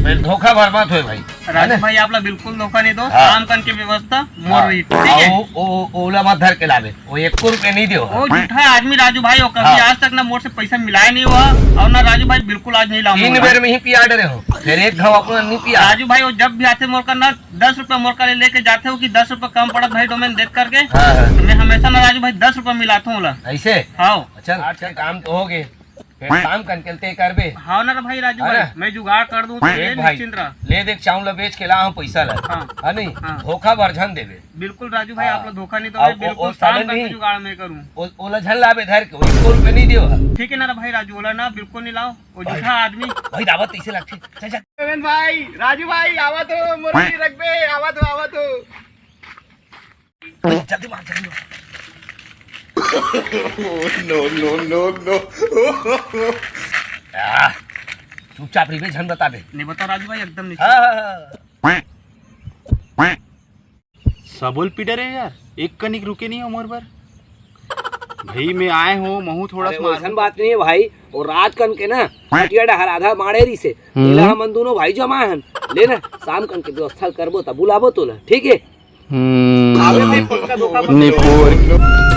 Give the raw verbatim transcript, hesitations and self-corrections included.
मैं धोखा भर मत होय भाई, है ना? राजू भाई, आप ला बिल्कुल धोखा नहीं दो। हाँ। काम करके व्यवस्था मोर हाँ। रही, ठीक है? ओ, ओ, ओला मत धर के लाबे, वो एको रुपया नहीं देवा। वो झूठा आदमी राजू भाई, वो कभी हाँ। आज तक ना मोर से पैसा मिलाए नहीं हुआ, और ना राजू भाई बिल्कुल आज नहीं लाऊंगा। तीन बेर में ही पिया डरे हो, फिर एक घाव अपना नहीं पिया। राजू भाई, वो जब भी आते मोर का ना दस रुपया मोर का ले लेके जाते हो कि दस रुपया कम पड़त भाई डोमेन देख करके। हाँ, हाँ। तो मैं हमेशा ना राजू भाई दस रुपया मिलाता हूँ ला। ऐसे? हाँ। चल, आज के काम तो हो गए, फिर काम कन के ते करबे। हाँ ना रे भाई राजू है भाई, ना? मैं जुगाड़ कर दूँ, देख भाई, निश्चिंत रह। ले देख, चावल बेच के ला हम पैसा ला, हाँ। है नहीं? हाँ। धोखा भर झन देबे। बिल्कुल राजू भाई, हाँ। आप लोग धोखा नहीं दो, अब मैं वो, बिल्कुल वो काम सालन करके नहीं, जुगाड़ मैं करूँ। वो, ओला झन लाबे धर के, वो एको रुपया नहीं देवा। ठीक है ना रे भाई राजू, ओला ना बिल्कुल नहीं लाओ, वो भाई। झूठा आदमी। भाई दावत ऐसे लगते, चल, चल। रमेन भाई, राजू भाई, आवत हो, मुरली रखबे, आवत हो, आवत हो। जल्दी मार, जल्दी मार। No, no, no, no। आ, चुपचाप रहिबे, झन बताबे। नहीं बताओ राजू भाई, एकदम नहीं। हाँ, हाँ, हाँ। सबो ल पीटे रहे यार, एक कनिक रुके नहीं हो मोर बर। भाई मैं आए हो, महू थोड़ा अरे, सा मार वैसन बात नहीं है भाई, वो रात कन के ना, खटिया डहर आधा मारे रही से, हम्म। एला हमन दोनों भाई जमा हन, ले ना, शाम कन के व्यवस्था करबो, तब बुलाबो तोला, ठीक है? हम्म। आवे भाई, पक्का धोखा मत निपोर।